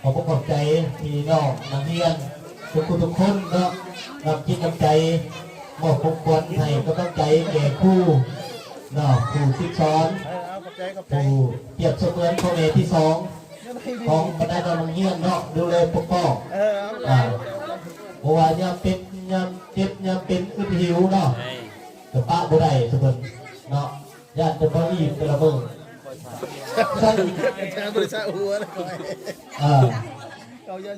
ຂໍຂອບໃຈພີ່ນ້ອງນັກຮຽນທຸກໆຄົນເນາະ ນຳຈິດນຳໃຈ ມອບຂອງຂວັນໃຫ້ກຳລັງໃຈແກ່ຄູເນາະ ຜູ້ຝຶກສອນ ຜູ້ປຽບສະເໝືອນພໍ່ແມ່ທີສອງຂອງບັນດານ້ອງນັກຮຽນເນາະ ດູແລປົກປ້ອງ ເອີ ເອົາ ອ່າ ບໍ່ວ່າຍາມເປັນ ຍາມເຈັບ ຍາມເປັນ ອຶດຫິວເນາະ ກໍປະບໍ່ໄດ້ ສະເພິ່ນເນາະ ຢ້ານແຕ່ບໍ່ອີ່ມແຕ່ລະມື້ ອາຈານບໍ່ໄດ້ສະຫົວເລີຍ ເອີ ເຂົາຢ່າ